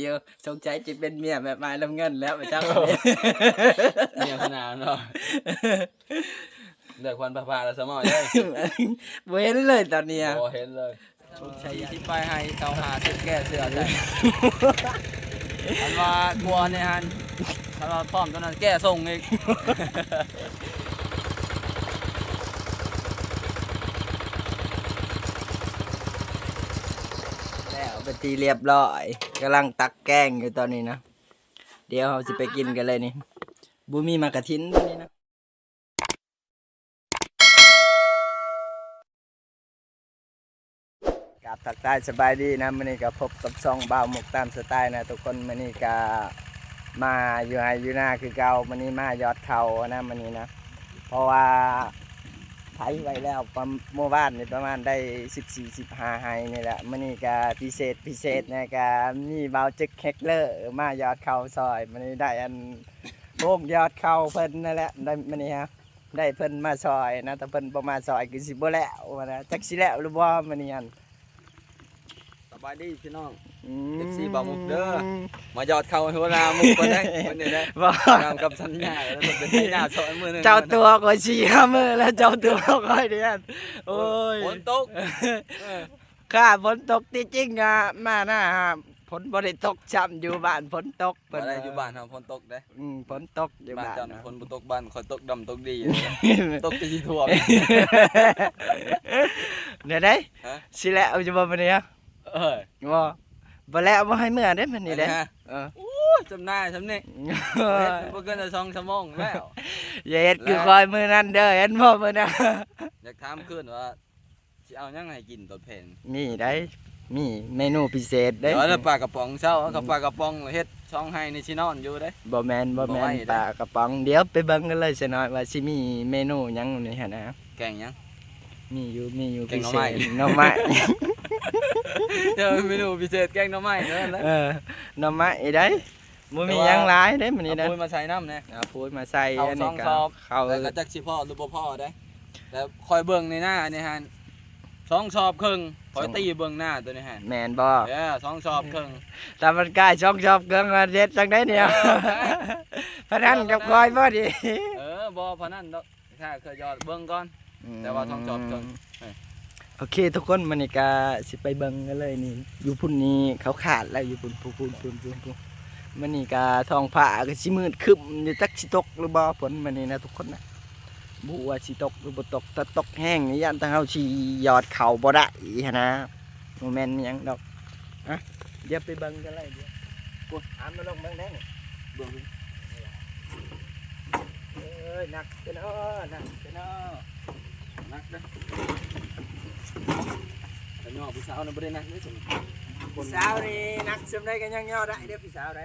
ຢູ່ ສົງໄສຊິເປັນເມຍແມ່ໝາຍນຳເງິນແລ້ວ ປະຈຳ ເມຍຂະໜາດເນາະ ເລືອກຄວັນພາໆແລ້ວສະໝໍເອີຍ ບໍ່ເຫັນເລີຍຕອນນີ້ ບໍ່ເຫັນເລີຍ. ສີ່ສິບປາຍໄຮ່ ຊາວຫ້າສິບ ແກ້ເສື້ອໃສ່ ຄັນວ່າກວ່ານີ້ຫັ້ນ ຄັນວ່າພ້ອມຕອນນັ້ນແກ້ສົ່ງອີກ ແລ້ວເປັນທີ່ລຽບຮ້ອຍ ກຳລັງຕັກແກງຢູ່ຕອນນີ້ນະ ດຽວເຮົາຊິໄປກິນກັນເລີຍນີ້ ບໍ່ມີໝາກກະຖິນຕອນນີ້ນະ. ກາບທັກທາຍສະບາຍດີນະ ມື້ນີ້ກໍພົບກັບຊ່ອງບ່າວມຸກຕາມສະໄຕນະທຸກຄົນ ມື້ນີ້ກໍມາຢູ່ໄຮ່ຢູ່ນາຄືເກົ່າ ມື້ນີ້ມາຢອດເຂົ້ານະ ມື້ນີ້ນະ ເພາະວ່າໄຖໄວ້ແລ້ວ ປະ ເມື່ອວານນີ້ປະມານໄດ້ສິບສີ່ ສິບຫ້າໄຮ່ນີ້ແຫຼະ ມື້ນີ້ກໍພິເສດ ພິເສດແດ່ ກໍມີບ່າວເຈັກເຮັກເລີມາຢອດເຂົ້າຊ່ອຍ ມື້ນີ້ໄດ້ອັນ ໂຮງຢອດເຂົ້າເພິ່ນນັ້ນແຫຼະ ໄດ້ມື້ນີ້ຮະ ໄດ້ເພິ່ນມາຊ່ອຍນະ ຖ້າເພິ່ນບໍ່ມາຊ່ອຍຄືຊິບໍ່ແລ້ວຫັ້ນນະ ຈັກຊິແລ້ວຫຼືບໍ່ມື້ນີ້ຫັ້ນ. ສະບາຍດີພີ່ນ້ອງ ອືມ ເອັຟຊີບ່າວມຸກເດີ ມາຢອດເຂົ້າໃຫ້ຫົວໜ້າມຸກເພິ່ນເດ້ ເພິ່ນນີ້ເດ້ ບໍ່ ຕາມກັບສັນຍາ ແລ້ວເພິ່ນເປັນໄທນາຊ່ອຍມື້ໜຶ່ງ ເຈົ້າຕົວຂ້ອຍສີ່ຫ້າມື້ແລ້ວ ເຈົ້າຕົວຂ້ອຍເດ້ ໂອ້ຍ ຝົນຕົກ ເອີ ຂ້າຝົນຕົກ ທີ່ຈິງອະ ມາໜ້າຝົນບໍ່ໄດ້ຕົກຊ້ຳ ຢູ່ບ້ານຝົນຕົກ ເພິ່ນວ່າ ຢູ່ບ້ານເຮົາຝົນຕົກເດ້ ອືມ ຝົນຕົກຢູ່ບ້ານ ບ້ານເຈົ້ານະຝົນບໍ່ຕົກ ບ້ານຂ້ອຍຕົກດຳຕົກດີ ຕົກແຕ່ຊິຖ້ວມ ແນວໃດ ຮະ ຊິແລ້ວຢູ່ບໍ່ມື້ນີ້ ເອີ ບໍ່ ບໍ່ແລ້ວ ບໍ່ໃຫ້ເມືອເດ້ມື້ນີ້ເດ້ ເອີ ໂອ້ຍ ຊຳນາຊຳນີ້ ເຮັດບໍ່ເກີນສອງຊົ່ວໂມງແລ້ວ ຢ່າເຮັດຄືຂ້ອຍມື້ນັ້ນເດີ ເຫັນບໍ່ມື້ນັ້ນ ຢາກຖາມຄືນວ່າ ຊິເອົາຫຍັງໃຫ້ກິນຕອບແທນ? ມີໄດ໋ ມີເມນູພິເສດເດ້ ເອົາແຕ່ປາກະປ໋ອງເຊົ້າ ເອົາກັບປາກະປ໋ອງເຮັດສອງໄຮ່ນີ້ຊິນອນຢູ່ເດ້. ບໍ່ແມ່ນ ບໍ່ແມ່ນ ບໍ່ໄຫວເດ້ ປາກະປ໋ອງ. ດຽວໄປເບິ່ງກັນເລີຍຊະໜ້ອຍວ່າຊິມີເມນູຫຍັງນີ້ຫັ້ນນະ. ແກງຫຍັງ? ມີຢູ່ ມີຢູ່ ແກງໜໍ່ໄມ້ ພິເສດ ໜໍ່ໄມ້ ເອີ ເມນູພິເສດແກງໜໍ່ໄມ້ເດີ. ເອີ ໜໍ່ໄມ້ໄດ໋. ບໍ່ມີຫຍັງຫຼາຍເດ້ມື້ນີ້ນະ. ເອົາປຸ໋ຍມາໃສ່ນຳແດ່. ເອົາປຸ໋ຍມາໃສ່ ເອົາ ອັນນີ້ກໍ ສອງຊອບ ເຂົ້າ ແລ້ວກໍຈັກຊິພໍຫຼືບໍ່ພໍເດ້. ແລ້ວຂ້ອຍເບິ່ງໃນໜ້າອັນນີ້ຫັ້ນ ສອງຊອບເຄິ່ງ ຂ້ອຍຕີເບິ່ງໜ້າໂຕນີ້ຫັ້ນ. ແມ່ນບໍ່? ເອີ ສອງຊອບເຄິ່ງ. ຖ້າມັນກາຍສອງຊອບເຄິ່ງ ເຮັດຈັ່ງໃດນີ້? ເອີ ພະນັນກັບຂ້ອຍບໍ່ນີ້? ເອີ ບໍ່ພະນັນດອກ. ຖ້າເຄີຍຢອດເບິ່ງກ່ອນ ອືມ ແຕ່ວ່າຕ້ອງຈອດເບິ່ງ. ໂອເຄທຸກຄົນ ມື້ນີ້ກະຊິໄປເບິ່ງກັນເລີຍນີ້. ຢູ່ພຸ້ນນີ້ເຂົາຄາດແລ້ວ ຢູ່ພຸ້ນ ພຸ້ນ ພຸ້ນ ພຸ້ນ ພຸ້ນ. ມື້ນີ້ກະທ້ອງຟ້າກະຊິມືດຄຶ້ມຢູ່ ຈັກຊິຕົກຫຼືບໍ່ຝົນມື້ນີ້ນະທຸກຄົນນະ. ບໍ່ຮູ້ວ່າຊິຕົກຫຼືບໍ່ຕົກ. ຖ້າຕົກແຮງນີ້ຢ້ານແຕ່ເຮົາຊິຢອດເຂົ້າບໍ່ໄດ້ຫັ້ນນະ. ບໍ່ແມ່ນຫຍັງດອກ. ອ່ະ ດຽວໄປເບິ່ງກັນເລີຍ. ດຽວ ໂອ້ຍ ຫາມາລົງເບິ່ງແດ່ນີ້ ເບິ່ງ. ເອີຍ ໜັກແທ້ເນາະ ໜັກແທ້ເນາະ ໜັກເດີ. ຄັນຍໍຜູ້ສາວນະບໍ່ໄດ້ໜັກເດ້. ຜູ້ສາວນີ້ໜັກສ່ຳໃດກໍຍັງຍໍໄດ້ເດີ ຜູ້ສາວເດີ.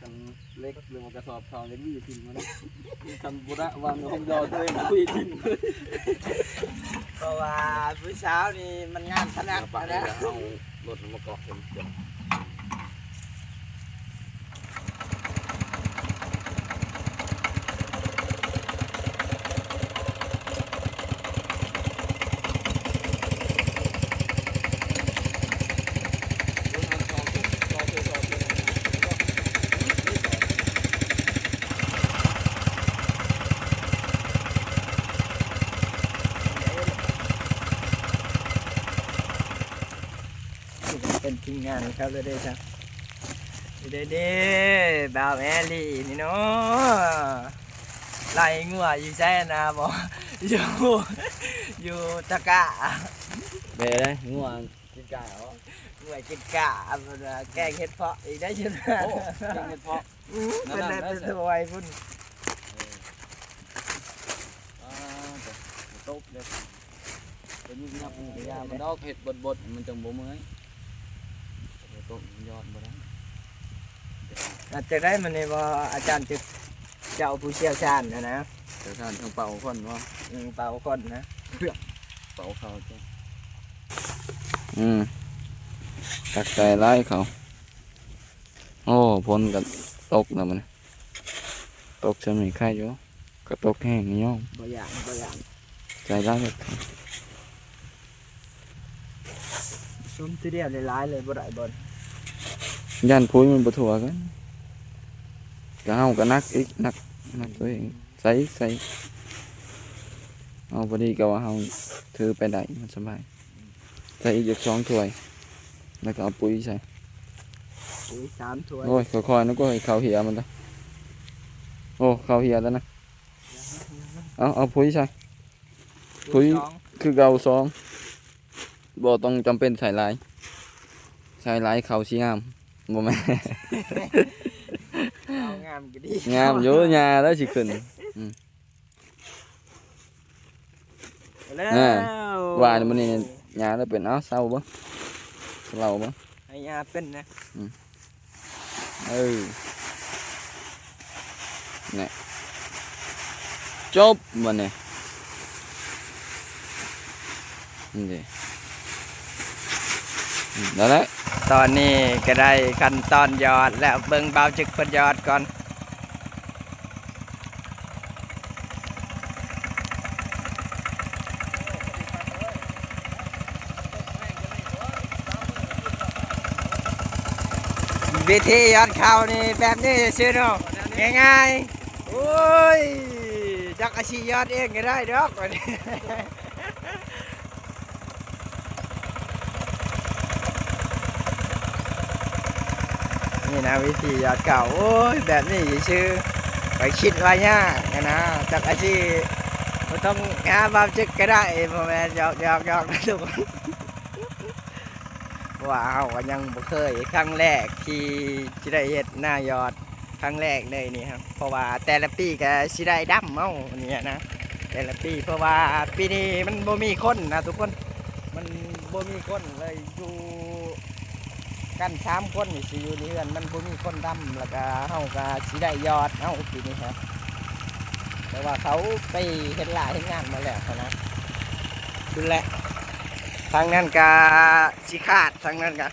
ຄັນເຫຼັກ ຫຼືວ່າກະສອບເຂົ້າ ຢາກຫວີ້ຖິ້ມມັນ ຄັນບໍ່ໄດ້ວ່ານ້ອງຢອດຕົວເອງຫວີ້ຖິ້ມ. ເພາະວ່າຜູ້ສາວນີ້ມັນງານຖະໜັດນະ. ເອົາລົດມາເກາະເປັນເຄື່ອງ. ເປັນທີມງານເຂົາເລີຍເດ້ຊະ. ເດ້ໆ ບ່າວແອລີນີ້ເນາະ ໄລ່ງົວຢູ່ໃສນະບໍ? ຢູ່ ຢູ່ຕະກະ. ແບໄດ້ ງົວກິນກາເນາະ ງົວກິນກາ. ເພິ່ນວ່າແກງເຫັດເຜາະອີກໄດ້ຢູ່ນະ. ໂອ້ ແກງເຫັດເຜາະ. ອືມ ເພິ່ນໄດ້ໄປຖ້ວຍພຸ້ນ. ເອີ ອ່າ ຕົກເດ້. ຕົວນີ້ນັບມັນກໍຍາມັນດອກ ເຮັດບົດໆ ມັນຈັ່ງບໍ່ເມື່ອຍ. ຕົກມັນຍອດບໍ່ໄດ້. ອາດຈະໄດ້ມື້ນີ້ບໍ່ ອາຈານຈະ ເຈົ້າຜູ້ຊ່ຽວຊານຫັ້ນນະ. ຊ່ຽວຊານທາງເປົ່າຄົນບໍ່? ອືມ ເປົ່າຄົນນະ ເປົ່າເຂົ້າເຈົ້າ. ອືມ ຕັກໃສ່ຫຼາຍເຂົ້າ. ໂອ້ ຝົນກໍຕົກແລ້ວມື້ນີ້. ຕົກຊ່ຳນີ້ໄຄຢູ່ ກໍຕົກແຮງນີ້ຍອມ. ບໍ່ຢ້ານ ບໍ່ຢ້ານ. ໃຈຮ້າຍ. ຊຸມທີດຽວຫຼາຍໆເລີຍ ບໍ່ໄດ້ບໍ່. ຢ້ານປຸ໋ຍມັນບໍ່ທົ່ວກັນ ກະເຮົາກະໜັກອີກ ໜັກ ໜັກຕົວເອງ ໃສ່ອີກ ໃສ່ອີກ ເອົາ ພໍດີກະວ່າເຮົາຖືໄປໄດ້ ມັນສະບາຍ ໃສ່ອີກຈັກສອງຖ້ວຍ ແລ້ວກະເອົາປຸ໋ຍໃສ່ ປຸ໋ຍສາມຖ້ວຍ ໂອ້ຍ ຄ່ອຍໆນະ ກະໃຫ້ເຂົ້າເຫຍມັນຕະ ໂອ້ ເຂົ້າເຫຍແລ້ວນະ ເອົາ ເອົາປຸ໋ຍໃສ່ ປຸ໋ຍ ປຸ໋ຍສອງ ຄືເກົ່າສອງ ບໍ່ຕ້ອງຈຳເປັນໃສ່ຫຼາຍ ໃສ່ຫຼາຍເຂົ້າຊິງາມ ບໍ່ແມ່ນ ເຂົ້າງາມກະດີ ງາມຢູ່ ຫຍ້າແລ້ວຊິຂຶ້ນ ອືມ ແລ້ວ ອ່າ ວ່າມື້ນີ້ຫຍ້າແລ້ວເປັນ ເອົາ ເຊົາເບິ່ງ ເຊົາເບິ່ງ ໃຫ້ຫຍ້າເປັນນະ ອືມ ເອີ ນີ້ ຈົບບາດນີ້ ນີ້ເດ ອືມ ນັ້ນແຫຼະ ຕອນນີ້ກະໄດ້ຂັ້ນຕອນຢອດແລ້ວ ເບິ່ງບ່າວຈຶກເພິ່ນຢອດກ່ອນ. ວິທີຢອດເຂົ້ານີ້ແບບນີ້ຊື່ໆເນາະ ງ່າຍໆ ໂອ້ຍ ຈັກອາຊີຢອດເອງກະໄດ້ດອກ ນີ້ນະ ວິທີຢອດເຂົ້າ ໂອ້ຍ ແບບນີ້ຊື່ໆ ຂ້ອຍຄິດວ່າຍາກຫັ້ນນະ ຈັກອາຊີ ບໍ່ຕ້ອງຫາບ່າວຈຶກກະໄດ້ ບໍ່ແມ່ນ ຢອກໆໆ ທຸກຄົນ ເພາະວ່າເຮົາກະຍັງບໍ່ເຄີຍ ຄັ້ງແລກທີ່ ທີ່ໄດ້ເຮັດນາຢອດ ຄັ້ງແລກເລີຍນີ້ ເພາະວ່າແຕ່ລະປີກະຊິໄດ້ດຳເອົານີ້ນະ ແຕ່ລະປີ ເພາະວ່າປີນີ້ມັນບໍ່ມີຄົນນະທຸກຄົນ ມັນບໍ່ມີຄົນເລີຍ ຢູ່ກັນສາມຄົນນີ້ ຊິຢູ່ໃນເຮືອນ ມັນບໍ່ມີຄົນດຳ ແລ້ວກະເຮົາກະຊິໄດ້ຢອດເອົາປີນີ້ ເພາະວ່າເຂົາໄປເຮັດລາເຮັດງານມາແລ້ວຫັ້ນນະ ພຸ້ນແຫຼະ ທາງນັ້ນກະຊິຂາດ ທາງນັ້ນກະ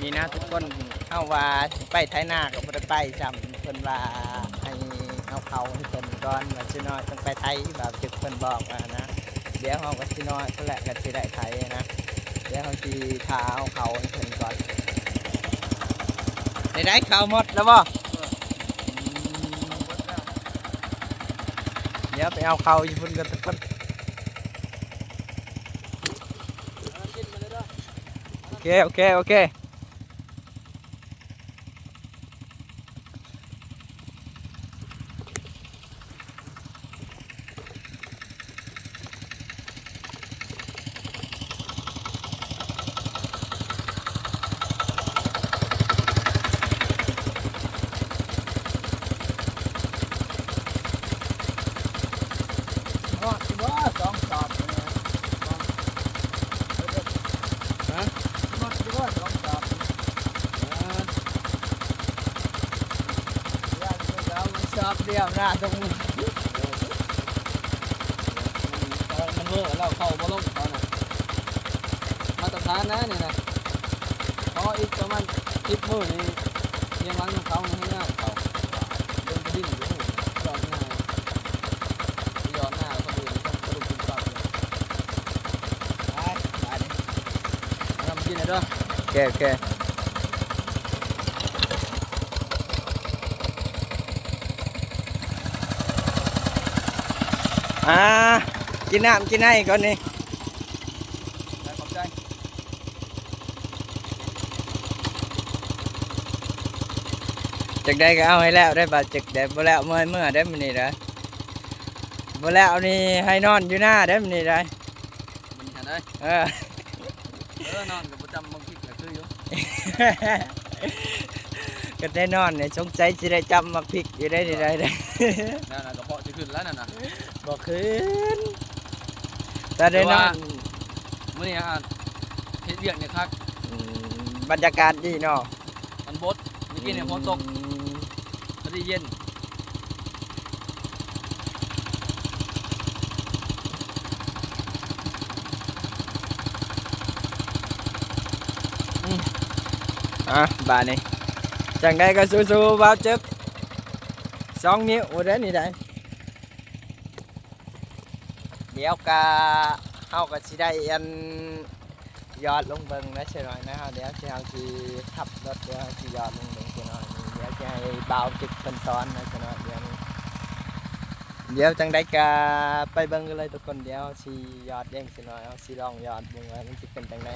ນີ້ນະທຸກຄົນ ເຮົາວ່າຊິໄປໄຖນາກະບໍ່ໄດ້ໄປຊ້ຳ ເພິ່ນວ່າໃຫ້ເອົາເຂົ້າໃຫ້ເພິ່ນກ່ອນ ວ່າຊິນ້ອຍຈັ່ງໄປໄຖ ບ່າວຈຶກເພິ່ນບອກມານະ ດຽວເຮົາກະຊິນ້ອຍພຸ້ນແຫຼະ ກະຊິໄດ້ໄຖນະ ດຽວເຮົາຊິຖ້າເອົາເຂົ້າໃຫ້ເພິ່ນກ່ອນ ໄດ້ ໄດ້ເຂົ້າໝົດແລ້ວບໍ່? ດຽວໄປເອົາເຂົ້າຢູ່ພຸ້ນກ່ອນທຸກຄົນ ໂອເຄ ໂອເຄ ໂອເຄ. ຮອດຢູ່ບໍ່ ສອງສອບນີ້ນະ ຮະ ຮອດຢູ່ບໍ່ ສອງສອບນີ້ ອ່າ ຢ້ານເຂົາເອົາສອບດຽວນະ ຕົງ ມັນເວີແລ້ວ ເຂົ້າບໍ່ລົງເຂົານະ ມາດຕະຖານນະນີ້ນະ ຂໍອີກປະມານສິບມື້ນີ້ ຮຽງຫຼັງເຂົາແຮງງານເຂົາ ເບິ່ງແຕ່ດິນຢູ່ ຢອດໜ້າ ຢອດໜ້າຄົນອື່ນ ຄົນອື່ນກິນຊອບຢູ່ ໄປ ບາດນີ້ ເອົານ້ຳກິນໃຫ້ເດີ້ ໂອເຄ ໂອເຄ ອ່າ ກິນນ້ຳກິນໃນກ່ອນນີ້ ຂອບໃຈ ຈັ່ງໃດກະເອົາໃຫ້ແລ້ວເດີ້ ບາດເຈັກແດ່ ບໍ່ແລ້ວເມື່ອຍເມືອເດີ້ມື້ນີ້ເດີ້ ບໍ່ແລ້ວນີ້ໃຫ້ນອນຢູ່ນາເດີ້ມື້ນີ້ເດີ້ ມັນ ເອີ ເອີ ນອນກໍບໍ່ຈຳບັກພິກກໍຄືຢູ່ ກໍໄດ້ນອນນີ້ ສົງໄສຊິໄດ້ຈຳບັກພິກຢູ່ໄດ໋ນີ້ໄດ໋ ນັ້ນນະ ກະເພາະຊິຂຶ້ນແລ້ວນັ້ນນະ ບໍ່ຂຶ້ນ ແຕ່ໄດ້ນອນ ແຕ່ວ່າມື້ນີ້ອາ ເຮັດວຽກນີ້ຄັກ ອືມ ບັນຍາກາດດີເນາະ ມັນບົດ ມື້ກີ້ນີ້ຝົນຕົກ ອືມ ພໍດີເຢັນ ອືມ ອ່ະ ບາດນີ້ ຈັ່ງໃດກໍສູ້ໆ ບ່າວຈຶກ ສອງນິ້ວເດ້ນີ້ໄດ໋ ດຽວກະ ເຮົາກະຊິໄດ້ອັນ ຢອດລົງເບິ່ງນະ ຊະນ້ອຍນະ ເຮົາ ດຽວຊິ ເຮົາຊິຂັບລົດ ດຽວເຮົາຊິຢອດລົງເບິ່ງຊະນ້ອຍ ດຽວຊິໃຫ້ບ່າວຈິກເພິ່ນສອນນະ ຊະນ້ອຍ ດຽວນີ້ ດຽວຈັ່ງໃດກະໄປເບິ່ງກັນເລີຍທຸກຄົນ ດຽວຊິຢອດເອງຊະນ້ອຍ ເຮົາຊິລອງຢອດເບິ່ງວ່າມັນຊິເປັນຈັ່ງໃດ.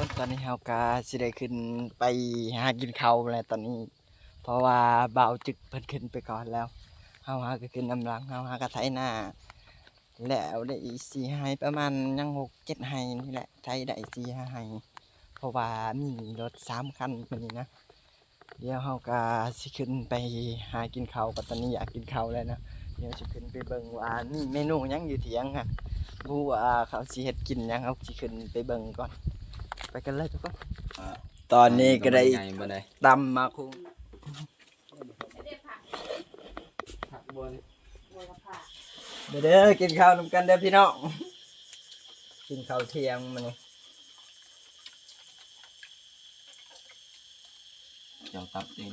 ຄົນ ຕອນນີ້ເຮົາກະຊິໄດ້ຂຶ້ນໄປຫາກິນເຂົ້າແລ້ວຕອນນີ້ ເພາະວ່າບ່າວຈຶກເພິ່ນຂຶ້ນໄປກ່ອນແລ້ວ ເຮົາຫາກະຂຶ້ນນຳຫຼັງ ເຮົາຫາກະໄຖນາ ແລ້ວໄດ້ສີ່ໄຮ່ ປະມານຍັງຫົກເຈັດໄຮ່ນີ້ແຫຼະ ໄຖໄດ້ສີ່ຫ້າໄຮ່ ເພາະວ່າມີລົດສາມຄັນມື້ນີ້ນະ ດຽວເຮົາກະຊິຂຶ້ນໄປຫາກິນເຂົ້າ ປັດຕານີ ຢາກກິນເຂົ້າແລ້ວນະ ດຽວຊິຂຶ້ນໄປເບິ່ງວ່າມີເມນູຫຍັງຢູ່ຖຽງຫັ້ນ ບໍ່ຮູ້ວ່າເຂົາຊິເຮັດກິນຫຍັງ ເຮົາຊິຂຶ້ນໄປເບິ່ງກ່ອນ ໄປກັນເລີຍທຸກຄົນ ຕອນນີ້ກະໄດ້ຕຳໝາກຫຸ່ງ ມາເດີ ກິນເຂົ້ານຳກັນເດີພີ່ນ້ອງ ກິນເຂົ້າທ່ຽງມື້ນີ້ ແຈ່ວຕັບເອງ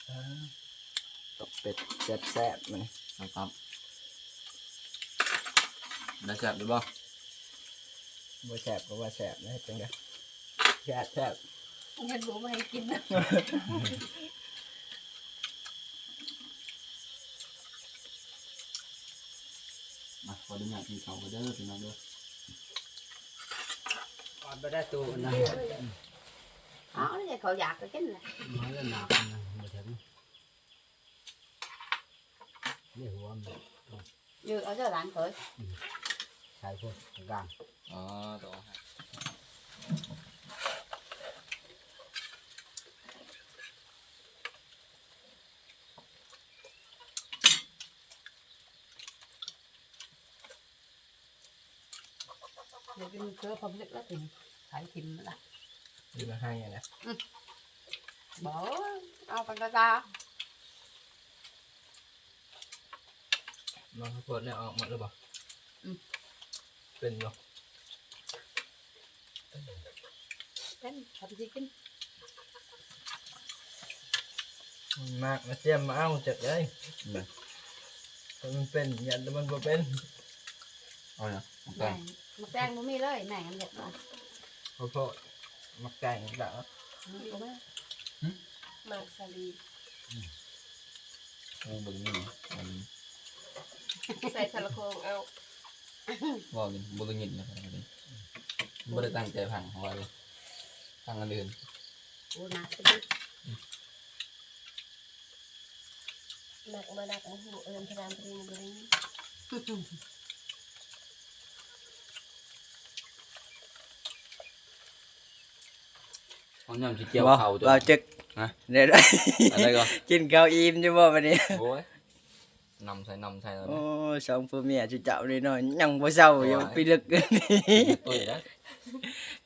ເອີ ຕົກເປັດແຊບໆ ມື້ນີ້ ແຈ່ວຕັບ ໄດ້ແຊບຢູ່ບໍ່? ບໍ່ແຊບກໍວ່າແຊບ ເຮັດຈັ່ງໃດ? ແຊບໆ ເຮັດບໍ່ໃຫ້ກິນ ມາ ຂໍອະນຸຍາດກິນເຂົ້າກ່ອນເດີພີ່ນ້ອງເດີ. ບໍ່ໄດ້ຕູ້ນະ. ເອົາແລ້ວເຂົາຢາກກໍກິນແຫຼະ. ມາແລ້ວໜັກນະ ບໍ່ເຖິງ. ນີ້ຫົວມັນ ຢູ່ເອົາເດີຫຼານເຂີຍ. ອືມ ໃສ່ພຸ້ນກາງ. ອໍ ໂຕ. ຢາກກິນເກືອພວກເລັກແລ້ວຕິ ໃສ່ຖິ້ມລະ. ຢູ່ໃຫ້ນະ. ອືມ ບໍ່ ເອົາໄປກະຕາ. ມັນເພິ່ນໄດ້ອອກໝົດແລ້ວບໍ່? ອືມ ເປັນບໍ່? ເປັນ ທຳຊິກິນ. ມັນມາກມາຈຽມມາເອົາຈັກເອີຍ. ອືມ ແຕ່ມັນເປັນ ຢ້ານແຕ່ມັນບໍ່ເປັນ. ເອົາຫຍັງ? ໝາກແຕງ. ໝາກແຕງບໍ່ມີເລີຍ ແມ່ມັນເຮັດມາ. ເອົາໂພດ ໝາກແຕງອີກແລ້ວ. ອືມ ໝາກສາລີ. ອືມ ເອີ ບໍ່ໄດ້ຍິນ ໃສ່ສະລະໂຄງເອົາ. ເວົ້ານີ້ບໍ່ໄດ້ຍິນນະ ບໍ່ໄດ້ຕັ້ງໃຈຟັງເຂົາເວົ້າເດ້ ຟັງອັນອື່ນ. ໂອ້ ໜັກ. ໜັກບໍ່ໜັກບໍ່ຮູ້ ເອີ້ນພະລາມພະລິງບໍ່ໄດ້ຍິນ. ເອົາຍາມຊິກ່ຽວເຂົ້າ ບໍ່ ເຈົ້າ ເວົ້າເຈັກ. ຮະ? ແນວໃດ? ອັນໃດກໍ ກິນເຂົ້າອີ່ມຢູ່ບໍ່ບັດນີ້? ໂອ້ຍ ນຳໃສ່ ນຳໃສ່ແລ້ວນະ. ໂອ້ຍ ສອງຜົວເມຍຈຸເຈົ້ານີ້ເນາະ ຍັງບໍ່ເຊົາຢູ່. ໂອ້ຍ ປີລຶກ ຕຸ້ຍນະ.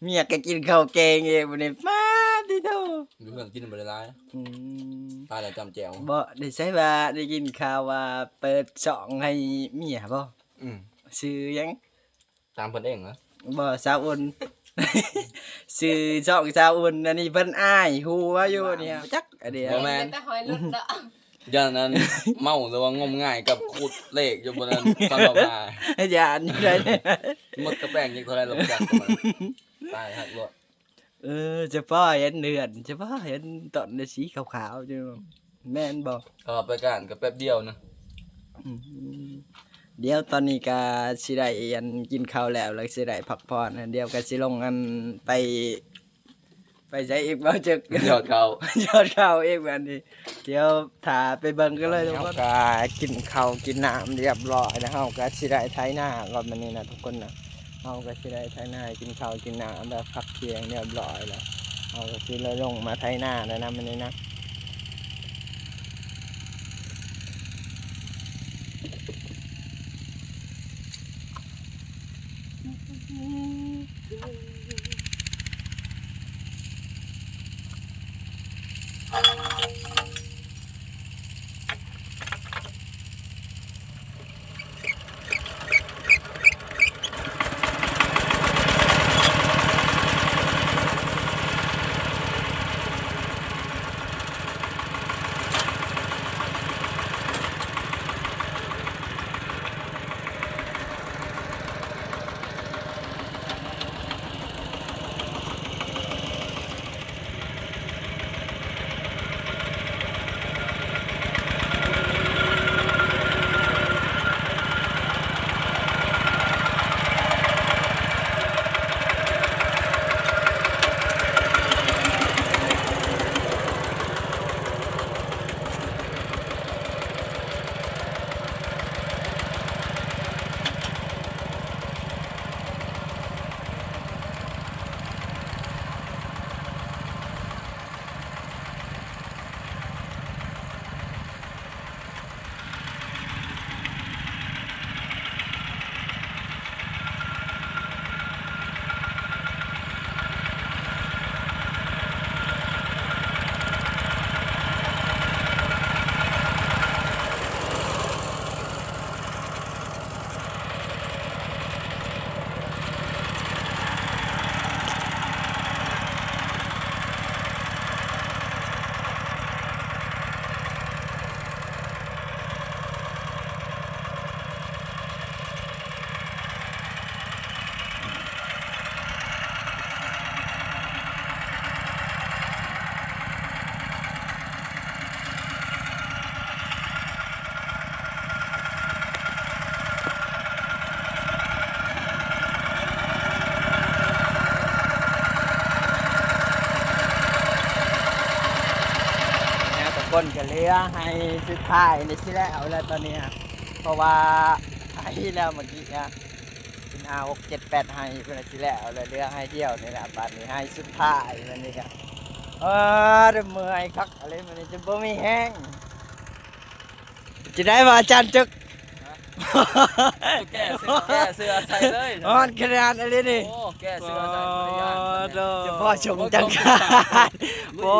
ເມຍກໍກິນເຂົ້າແກງເອງບັດນີ້ ປາດຕິໂທ. ຢູ່ເຮືອນກິນບໍ່ໄດ້ຫຼາຍ. ອືມ ຕາຍແລ້ວຈ້ຳແຈ່ວ. ບໍ່ ໄດ້ໃສວ່າໄດ້ຍິນຂ່າວວ່າເປີດຊ່ອງໃຫ້ເມຍບໍ່? ອືມ ຊື່ຫຍັງ? ຕາມເພິ່ນເອງເນາະ. ບໍ່ ສາວອຸ່ນ ຊື່ຊ່ອງສາວອຸ່ນ. ອັນນີ້ເພິ່ນອ້າຍ ຮູ້ວ່າຢູ່ນີ້ ບໍ່ແມ່ນ ຈັກອັນນີ້. ບໍ່ແມ່ນ ແຕ່ຫອຍຫຼຸດເນາະ. ຢ້ານອັນເມົາ ຫຼືວ່າງົມງາຍກັບຂູດເລກຢູ່ບ່ອນນັ້ນ ຕະຫຼອດມາ. ຢ້ານຢູ່ໃດ໋ ໝົດກະແປ້ງຈັກເທົ່າໃດລະຈັກ. ຕາຍ ຮັກໂລດ. ເອີ ຈະພໍເຫັນເຮືອນ ຈະພໍເຫັນຕອນໃນສີຂາວໆຢູ່ ແມ່ນບໍ່? ເຂົ້າໄປການກໍແປັບດຽວນະ. ອືມ ດຽວຕອນນີ້ກໍຊິໄດ້ອັນກິນເຂົ້າແລ້ວ ແລ້ວຊິໄດ້ພັກຜ່ອນ ດຽວກໍຊິລົງອັນໄປ ໄປໃສອີກບໍ່ຈັກ? ຍອດເຂົ້າ ຍອດເຂົ້າອີກບັດນີ້. ດຽວຖ້າໄປເບິ່ງກັນເລີຍທຸກຄົນ. ເຮົາກໍກິນເຂົ້າກິນນ້ຳຮຽບຮ້ອຍແລ້ວ ເຮົາກໍຊິໄດ້ໄຖນາລອດມື້ນີ້ນະທຸກຄົນນະ. ເຮົາກໍຊິໄດ້ໄຖນາ ກິນເຂົ້າກິນນ້ຳແບບພັກທ່ຽງຮຽບຮ້ອຍແລ້ວ ເຮົາກໍຊິໄດ້ລົງມາໄຖນາແລ້ວນະມື້ນີ້ນະ. ຄົນກໍເຫຼືອໄຮ່ສຸດທ້າຍນີ້ຊິແລ້ວແລ້ວຕອນນີ້ ເພາະວ່າໄຖແລ້ວເມື່ອກີ້ນະ ເປັນຫ້າ ຫົກ ເຈັດ ແປດໄຮ່ພຸ້ນນະ ຊິແລ້ວແລ້ວ ເຫຼືອໄຮ່ດຽວນີ້ແຫຼະ ບາດນີ້ໄຮ່ສຸດທ້າຍບາດນີ້ກໍ ເອີ ເມື່ອຍຄັກ ອາ ເລີຍມື້ນີ້ຈົນບໍ່ມີແຮງ. ຈະໄດ້ວ່າອາຈານຈຶກ ຮະ? ແກ້ເສື້ອ ແກ້ເສື້ອໃສ່ເລີຍ ຮ້ອນຂະໜາດອີ່ຫຼີນີ້ ໂອ້ ແກ້ເສື້ອໃສ່ ບໍ່ໄດ້ຢ້ານ ໂອ້ໂຫ ຈະພໍຊົງຈັງການ ໂອ້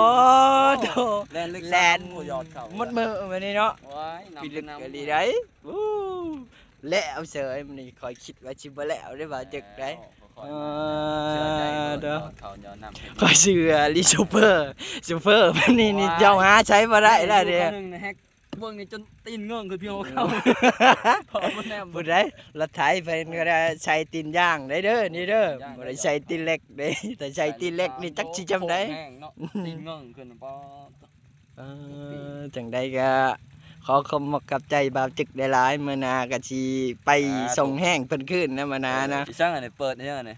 ໂຫ ແລ່ນເລັກ ແລ່ນ ໂອ້ ຍອດເຂົາ ໝົດມື້ມື້ນີ້ເນາະ ໂອ້ຍ ພິລຶກອີ່ຫຼີໃດ໋ ໂອ້ ແລ້ວເສີຍມື້ນີ້ ຂ້ອຍຄິດວ່າຊິບໍ່ແລ້ວເດ້ ບ່າວຈຶກໄດ໋ ແລ້ວ ເອີ ເຊື່ອໃຈ ເອີ ເດີ ເຂົາຍອມນຳ ຂ້ອຍເຊື່ອອີ່ຫຼີ ໂຊເຟີ ໂຊເຟີມື້ນີ້ນີ້ ໂອ້ຍ ເຈົ້າຫາໃຊ້ບໍ່ໄດ້ແລ້ວເດ້ ເບິ່ງນີ້ຈົນຕີນເງິ້ງຂຶ້ນເພິ່ນເອົາເຂົ້າ ພໍບໍ່ແນມ ຜູ້ໃດ ລົດໄຖເພິ່ນກໍໄດ້ໃສ່ຕີນຢາງໄດ້ເດີ ນີ້ເດີ ບໍ່ໄດ້ໃສ່ຕີນເຫຼັກເດ້ ຖ້າໃສ່ຕີນເຫຼັກນີ້ຈັກຊິຈຳໃດ ໂຄ້ງແຮງເນາະ ຕີນເງິ້ງຂຶ້ນ ປາດ ເອີ ຈັ່ງໃດກໍຂໍຂອບມົກຂອບໃຈບ່າວຈຶກຫຼາຍໆ ມື້ໜ້າກໍຊິໄປ ອ່າ ສົ່ງແຮງເພິ່ນຄືນນະ ມື້ໜ້ານະ ເອີ ອີຫຍັງອັນນີ້ ເປີດອີຫຍັງອັນນີ້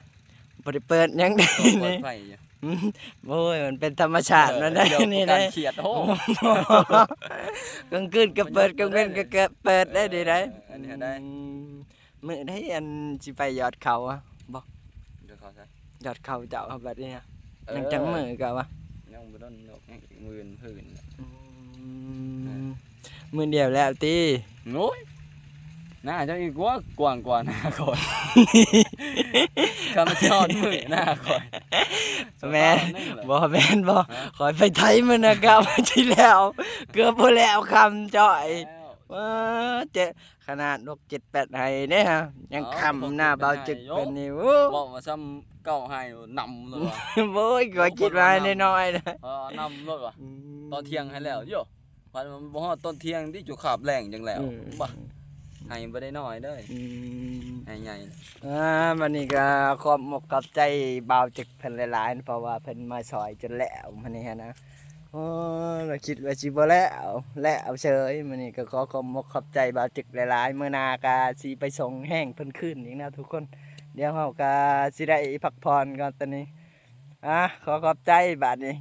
ບໍ່ໄດ້ເປີດຫຍັງໃດ໋ ປອດໄພຢູ່ ອືມ ໂອ້ຍ ມັນເປັນທຳມະຊາດ ເອີ ມັນໄດ້ ນີ້ໄດ້ ຄຽດ ໂອ້ ກາງຄືນກໍເປີດ ກາງເວັນກໍເປີດໄດ້ ເອີ ນີ້ໄດ້ ອັນນີ້ໄດ້ ອືມ ມື້ໃດອັນຊິໄປຍອດເຂົາອະ ບໍ່ ຍອດເຂົາໃສ ຍອດເຂົາເຈົ້າ ບັດນີ້ ເອີ ຍັງຈັກມື້ກະວະ ຍັງບໍ່ດົນດອກ ຍັງອີກມື້ອື່ນ ອືມ ມື້ດຽວແລ້ວຕິ ໂອ້ຍ ໜ້າເຈົ້າອີກກວ່າ ກວ້າງກວ່າໜ້າຂ້ອຍ ຄັນມັນຊິຮອດມື້ໜ້າຂ້ອຍ ແມ່ນ ບໍ່ແມ່ນບໍ່ ຮະ ຂ້ອຍໄປໄຖມື້ນະ ກະວ່າຊິແລ້ວ ເກືອບບໍ່ແລ້ວ ຄ່ຳຈ້ອຍ ແລ້ວ ເອີ ເຈ ຂະໜາດຫົກ ເຈັດ ແປດໄຮ່ເດ້ ຍັງ ເອົ້າ ຄ່ຳໜ້າບ່າວຈຶກເພິ່ນນີ້ ໂອ້ ເວົ້າວ່າຊ່ຳເກົ້າໄຮ່ນຳໂລດວ່າ ໂອ້ຍ ຂ້ອຍຄິດວ່າໄຮ່ນ້ອຍໆນະ ເອີ ນຳໂລດວ່າ ອືມ ຕອນທ່ຽງໃຫ້ແລ້ວ ໂຢ ພັດມັນບໍ່ຮອດຕອນທ່ຽງຕິ ຈຸຄາບແລງຈັ່ງແລ້ວ ອືມ ບາ ໄຮ່ບໍ່ໄດ້ນ້ອຍເດີ ອືມ ໄຮ່ໃຫຍ່ ອ່າ ບັດນີ້ກໍຂອບມົກຂອບໃຈບ່າວຈຶກເພິ່ນຫຼາຍໆ ເພາະວ່າເພິ່ນມາຊ່ອຍຈົນແລ້ວມື້ນີ້ຫັ້ນນະ ໂອ້ ລະຄິດວ່າຊິບໍ່ແລ້ວ ແລ້ວເສີຍ ມື້ນີ້ກໍຂໍຂອບມົກຂອບໃຈບ່າວຈຶກຫຼາຍໆ ມື້ໜ້າກໍຊິໄປສົ່ງແຮງເພິ່ນຄືນອີກນະທຸກຄົນ ດຽວເຮົາກໍຊິໄດ້ພັກຜ່ອນກ່ອນຕອນນີ້ ອ່າ ຂໍຂອບໃຈບາດນີ້.